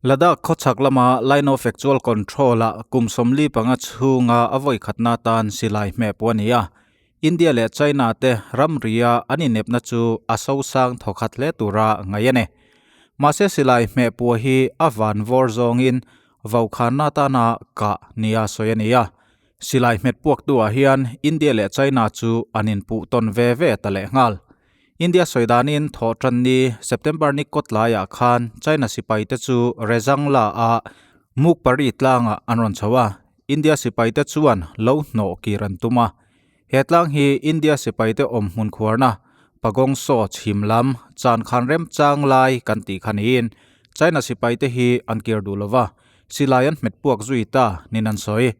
Ladakh khawchhak lama Line of Actual Control-ah kum 45 chhunga a vawi khatna atan silai hmeh pawh a ni a. India leh China te ramria an inepna chu a sosang thawkhat hle tura ngaih a ni. Mahse silai hmeh pawh hi a van vawr zawngin vaukhana atana kah nia sawi a ni a. Silai hmet puaktuah hian India leh China chu an inpuh tawn ve ve ta lehnghal. India sawi danin thawh tan ni September ni kawt laiah khan China sipaite chu Rezangla ah Muk pari tlangah an rawn chho a, India sipaite chuan lo hnawh kir an tum a. He tlang hi India sipaite awm hmun khuarna Pagong Saw chhim lam chan khan remchang lai kan tih kha niin China sipaite hi an kir duh lova, silai an hmet puak zui ta nin an sawi.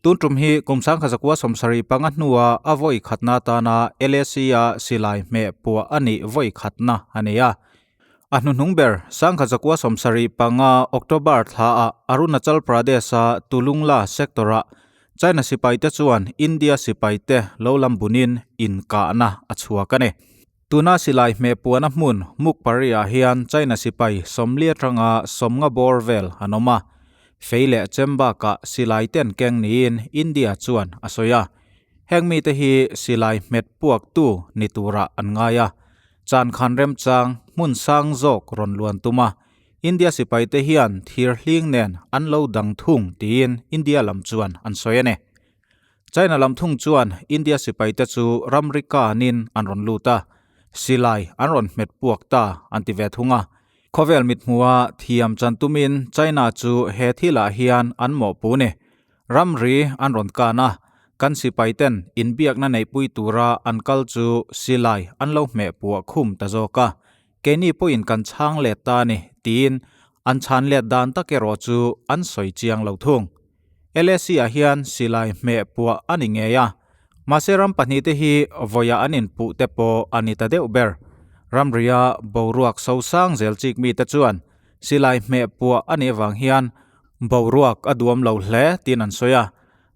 Tun tum hi kum 1975 hnua a vawi khatna atana LAC-a silai hmeh puah a nih vawi khatna a ni a. A hnuhnung ber 1975 October thlaah Arunachal Pradesh-a Tulungla sector-ah China sipaite chuan India sipaite lo lam bunin inkahna a chhuak a ni. Tuna silai hmeh puahna hmun Mukpari-ah hian China sipai 40 atanga 50 bawr vel an awm a. Fei leh chem bakah silai te an keng niin India chuan a sawi a. Heng mite hi silai hmet puaktu ni turah an ngai a. Chan khan remchang hmun sang zawk rawn luan tum a. India sipaite hian thir hling nen an lo dang thung tiin India lam chuan an sawi a ni. China lam thung chuan India sipaite chu ramri kanin an rawn lut a, silai an rawn hmet puak ta an ti ve thung a. Khawvel mithmuha thiam chan tumin China chu he thilah hian an mawhpu ni. Ramri an rawn kan a, kan sipaiten inbiakna neihpui tura an kal chu silai an lo hmeh puah khum ta zawk a, keini pawhin kan chhang let ta a ni tiin an chhan let dan tak erawh chu an sawi chiang lo thung. LAC-ah hian silai hmeh puah a ni ngei a, mahse ram pahnihte hi vawiah an inpuh te pawh a ni ta deuh ber. Ramria boruak sosang zel chik mite chuan silai hmeh puah a nih avang hian boruak a duam lo hle tiin an sawi a.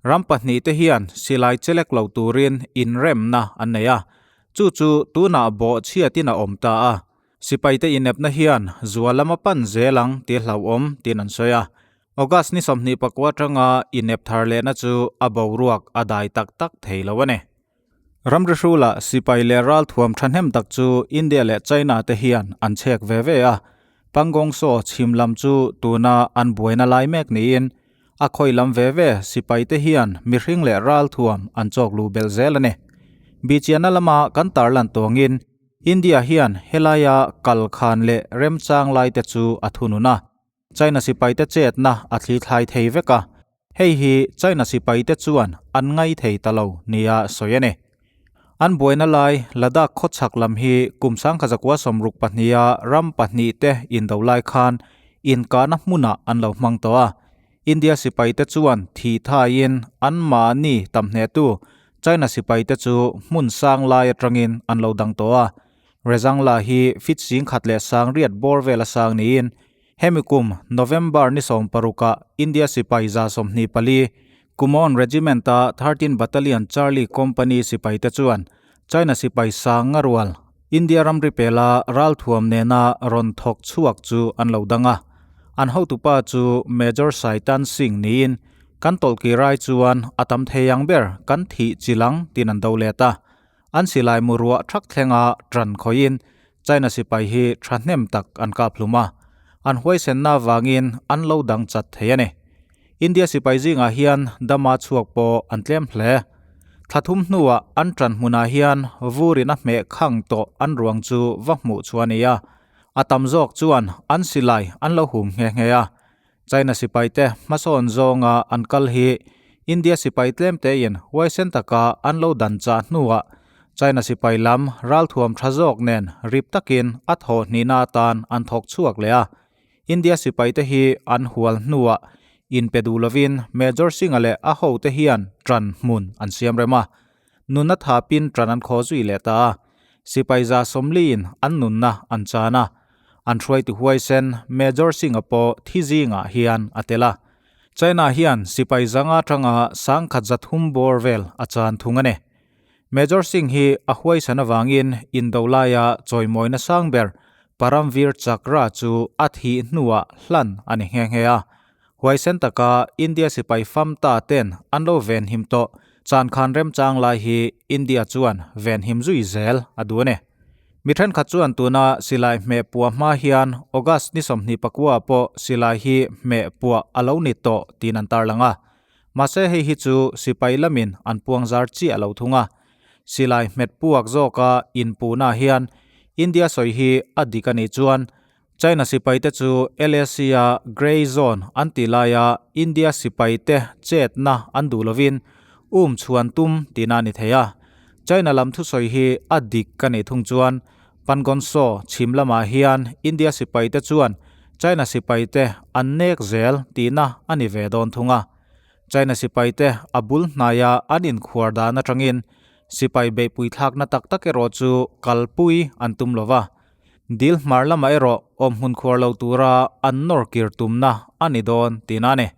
Ram pahnihte hian silai chelek lo turin inremna an nei a, chu chu tunah bawhchhiatin a awm ta a. Sipaite inepna hian zual lama pan zel ang tih hlauhawm tiin an sawi a. August ni 24 atanga inep thar lehna chu a boruak a dai tak tak thei lo a ni. Ramri hrula sipai leh ralthuam thahnem tak chu India leh China te hian an chhek ve ve a. Pangong Tso chhim lam chu tuna an buaina lai mek niin a khawi lam ve ve sipai te hian mihring leh ralthuam an chawk luh belh zel a ni. Bihchianna lama kan tarlan tawngin India hian helaia kal khan leh remchang lai te chu a thunun a. China sipaite chetna a thli thlai thei vek a, hei hi China sipaite chuan an ngai thei ta lo nia sawi a ni. An buaina lai Ladakh khawchhak lam hi kum 1962-a ram pahnihte indo lai khan inkahna hmunah an lo hmang tawh a. India sipaite chuan thih thaiin anmahni tamhnehtu China sipaite chu hmun sang lai atangin an lo dang tawh a. Rezangla hi feet 10,008 bawr vel a sang niin hemi kum November ni 16-ah India sipai 124 Kumaon Regiment-a 13 Battalion Charlie Company sipaite chuan China sipai sang nga rual India ramri pela ralthuam nena rawn thawk chhuak chu an lo dang a. An hotupa chu Major Saitan Singh niin kan tawlhki rai chuan a tam thei ang ber kan thih chilang tin an do let a. An silai mu ruah thak thlenga tan khawiin China sipai hi thahnem tak an kap hlum a, an huaisenna avangin an lo dang chat thei a ni. India sipai zingah hian dama chhuak pawh an tlem hle. Thla thum hnuah an tan hmunah hian vurin a hmeh khang tawh an ruang chu va hmuh chu a ni a, a tam zawk chuan an silai an lo hum nghe nghe a. China sipaite hmasawn zawnga an kal hi India sipai tlem tein huaisen taka an lo dan chah hnuah China sipai lam ralthuam tha zawk nen rip takin a thawh hnihna atan an thawk chhuak leh a. India sipaite hi an hual hnuah inpe duh lovin Major Singh-a leh a hote hian tan hmun an siam rem a. Nunna thapin tan an khaw zui leh ta a. Sipai 40-in an nunna an chan a. An hruaitu huaisen Major Singh-a pawh thi zingah hian a tel a. China hian sipai 500 atanga 1,300 bawr vel a chan thung a ni. Major Singh hi a huaisan avangin indo laia chawimawina sang ber. Paramvir Chakra chu a thih hnuah hlan a ni nghe nghe a. Huaisen taka India sipai fam ta ten an lo venhim tawh chankhan remchang lai hi India chuan venhim zui zel a duh a ni. Mi thenkhat chuan tuna silai hmeh puah hma hian August ni 24 pawh silai hi hmeh puah a lo ni tawh tiin an tarlang a. Mahse hei hi chu sipai lamin an puang zar chiah lo thung a. Silai hmet puak zawka inpuhna hian India sawi hi a dik a nih chuan China sipaite chu LAC-a Grey Zone an tih laia India sipaite chetna an duh lovin um chhuan tum tihna a ni thei a. China lam thusawi hi a dik ka nih thung chuan Pangonso chhim lamah hian India sipaite chuan China sipaite an nek zel tihna a ni ve dawn thung a. China sipaite a bul hnaia an inkhuar dan atangin sipai beihpui thlakna tak tak erawh chu kalpui an tum lova. Dil hmar lamah erawh awm hmun khuar lo tura an nawr kir tumna a ni dawn tihna a ni.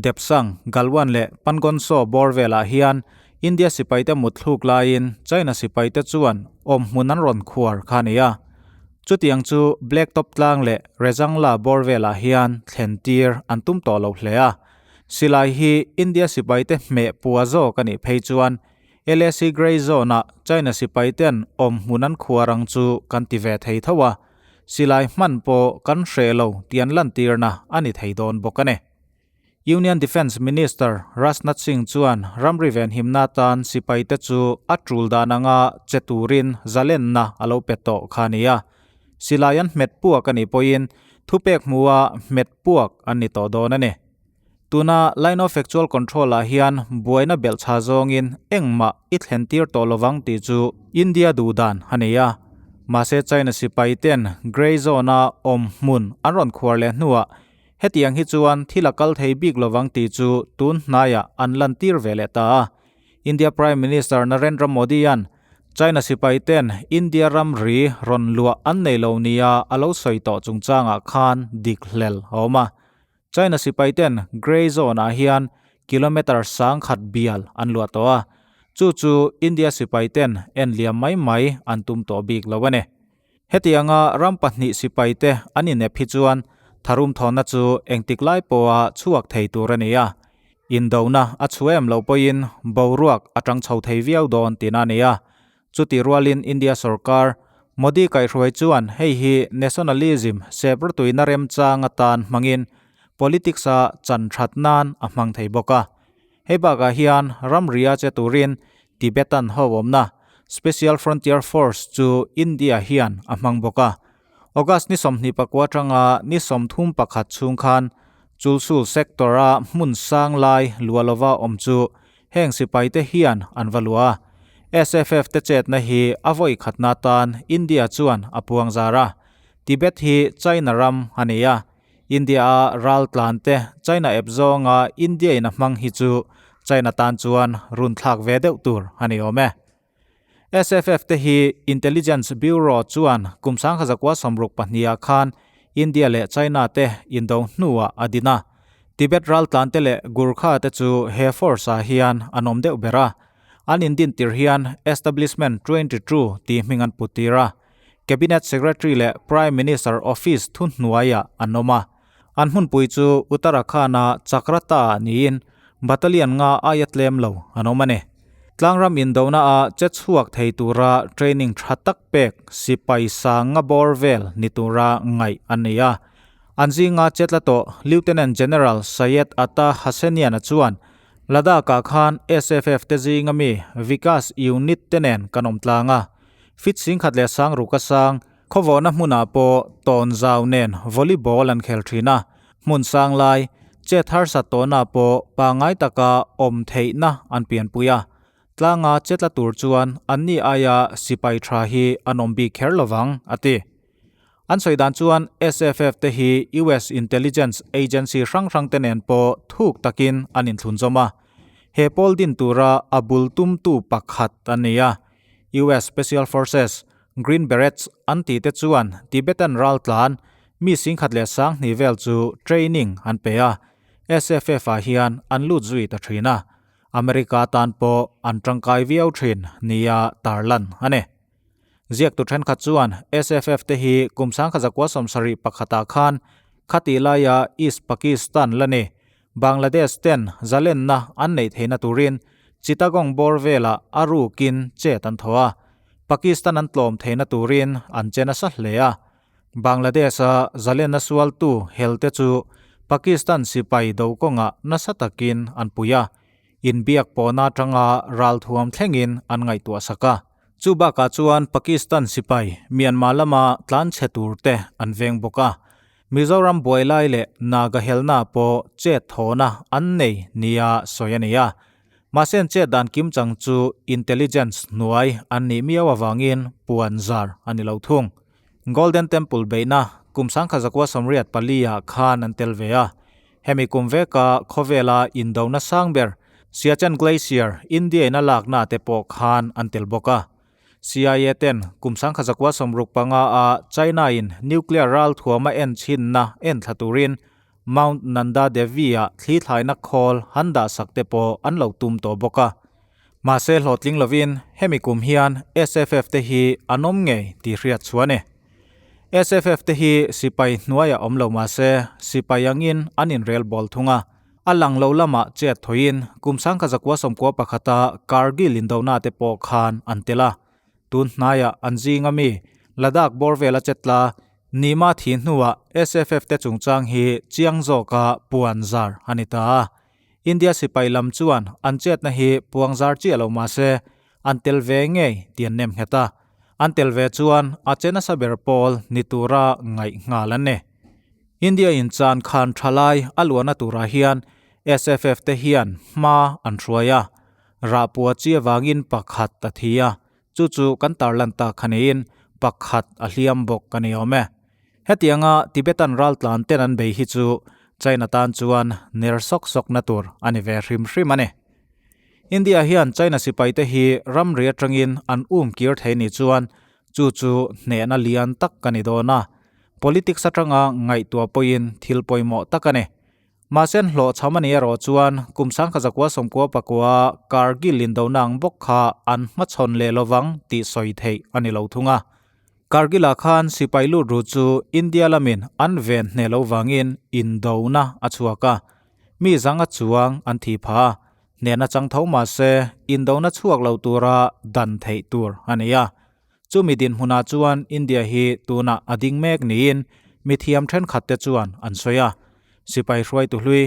Depsang, Galwan leh Pangonso bawr velah hian India sipaite mut thluk laiin China sipaite chuan awm hmun an rawn khuar kha a ni a. Chutiang chu Black Top tlang leh Rezangla bawr velah hian thlen tir an tum tawh lo hle a. Silai hi India sipaite hmeh pua zawk a nih phei chuan LAC Grey Zone-ah China sipaiten awm hmun an khuar ang chu kan ti ve thei tho a, silai hman pawh kan hreh lo tih an lantirna a ni thei dawn bawk a ni. Union Defence Minister Rajnath Singh chuan ramri venhimna atan sipaite chu a tul dan anga che turin zalenna a lo pe tawh kha a ni a, silai an hmet puak a nih pawhin thupek hmua hmet puak an ni tawh dawn a ni. Tuna Line of Actual Control ah hian buaina belhchha zawngin engmah i thlen tir tawh lovang tih chu India duh dan a nei a. Mahse China sipai ten Grey Zone a awm hmun an rawn khuar leh hnuah hetiang hi chuan thil a kal thei bik lovang tih chu tun hnaiah an lan tir ve leh ta a. India Prime Minister Narendra Modi-a'n China sipai ten India ramri rawn luah an nei lo nia a lo sawi tawh chungchangah khan dik hlel a awm a. China sipai ten Grey Zone ah hian kilometre 1000 bial an luah tawh a, chu chu India sipai ten en liam mai mai an tum tawh bik lo a ni. Hetianga ram pahnih sipai te an inep hi chuan tharum thawnna chu engtik lai pawha chhuak thei tur a ni a, indona a chhu em loh pawhin boruak a tang chho thei viau dawn tihna a ni a, Chutih rualin India sorkar, Modi kaihhruai chuan hei hi nationalism sepratuina remchang atan hmangin politics-a chan that nan a hmang thei bawk a. Hei bakah hian ramria che turin Tibetan ho awmna Special Frontier Force chu India hian a hmang bawk a. August ni 24 atanga ni 31 chhung khan Chulsul sector-a hmun sang lai luah lova awm chu Heng sipaite hian an va luah a, SFF te chetna hi a vawi khatna atan India chuan a puang zar a. Tibet hi China ram a ni a, India-a ral tlan te China ep zawnga India-in a hmang hi chu China tan chuan run thlak ve deuh tur a ni awm e. SFF te hi Intelligence Bureau chuan kum 1962 ah khan India leh China te indo hnuah a din a. Tibet raltlan te leh Gurkha te chu he force ah hian an awm deuh ber a. An indin tir hian Establishment 22 tih hming an put tir a. Cabinet Secretary leh Prime Minister Office thuhnuaiah an awm a. An hmunpui chu Uttarakhand-a Chakrata niin battalion nga aia tlem lo an awm a ni. Tlangram indona-a che chhuak thei tura training tha tak pek sipai sang nga bawr vel ni tura ngaih an ni a. An zinga chetla tawh Lieutenant General Syed Atta Hassanian-a chuan Ladakh-ah khan SFF te zinga mi Vikas Unit te nen kan awm tlang a. Fit 10,006 a sang Khawvawhna hmunah pawh tawn zau nen volleyball an khel thin a, hmun sang lai, chet harsat tawhna pawh pangngai taka awm theihna an pianpui a. Tlanga chetla tur chuan anni aia sipai tha hi an awm bik kher lovang, a ti. An sawi dan chuan SFF te hi US Intelligence Agency hrang hrang te nen pawh thuk takin an inthlunzawm a. He pawl din tura a bul tumtu pakhat an ni a, US Special Forces, Green Berets an tih te chuan Tibetan raltlan mi 10,020 vel chu training an pe a, SFF ah hian an lut zui ta thin a, America tan pawh an tangkai viau thin nia tarlan a ni. Ziaktu thenkhat chuan SFF te hi kum 1971 ah khan khati laia East Pakistan la ni Bangladesh ten zalenna an neih theihna turin Chittagong bawr velah a rukin chet an thaw a, Pakistan an tlawm theihna turin an che nasa hle a. Bangladesh-a zalenna sualtu helte chu Pakistan sipai do kawngah nasa takin an pui a, inbiak pawhna atanga ralthuam thlengin an ngaihtuah sak a. Chu bakah chuan Pakistan sipai Myanmar lama tlanchhe turte an veng bawk a, Mizoram buai lai leh Naga helna pawh chet thawhna an nei nia sawi a ni a. Mahse an chet dan kimchang chu intelligence hnuai an nih miau avangin puan zar a ni lo thung. Golden Temple beihna kum 1984 ah khan an tel ve a. Hemi kum veka khawvela indona sang ber Siachen Glacier India in a lakna te pawh khan an tel bawk a. CIA ten kum 1965 a China in nuclear ral thuam a en chhinna en thla turin Mount Nanda Devi ah thli thlaina khawl han dah sak te pawh an lo tum tawh bawk a. Mahse hlawhtling lovin hemi kum hian SFF te hi an awm ngei tih hriat chhuah a ni. SFF te hi sipai hnuaiah awm lo mahse sipai angin an inrel bawl thung a. A lang lo lamah chet thawiin kum 1991 a Kargil indona te pawh khan an tel a. Tun hnaiah an zinga mi Ladakh bawr vela chetla Nima thi hnuah SFF te chungchang hi chiang zawka puan zar a ni ta a. India sipai lam chuan an chetna hi puang zar chiah lo mahse an tel ve ngei tih an nem nghet a. An tel ve chuan a che nasa ber pawl ni tura ngaih nghal an ni. India in chan khan thalai a luahna turah hian SFF te hian hma an hruai a, rahpua chi avangin pakhat a thi a, chu chu kan tarlan tak kha niin pakhat a hliam bawk a ni awm e. Hetianga Tibetan raltlan ten an bei hi chu China tan chuan ner sawk sawkna tur a ni ve hrim hrim a ni. India hian China sipaite hi ramri atangin an um kir thei ni chuan chu chu hnehna lian tak a ni dawn a, Politics atanga ngaihtuah pawhin thil pawimawh tak a ni. Mahse an hlawhchham a nih erawh chuan kum 1999 Kargil indona ang bawk kha an hmachhawn leh lovang tih sawi theih a ni lo thung a. Kargil-ah khan sipai lut ru chu India lamin an ven hneh lo vangin indona a chhuak a, mi zanga chuang an thi phah a, hnehna chang tho mahse indona chhuak lo tura dan theih tur a ni a. Chumi dinhmunah chuan India hi tunah a ding mek niin mithiam thenkhatte chuan an sawi a. Sipai hruaitu hlui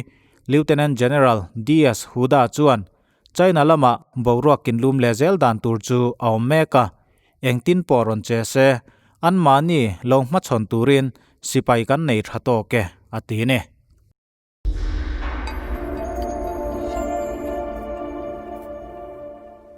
Lieutenant General DS Huda chuan China lamah boruak kinlum leh zel dan tur chu a awm mek a, engtin pawh rawn che se anmahni lo hmachhawn turin sipai kan nei tha tawk e, a ti ni.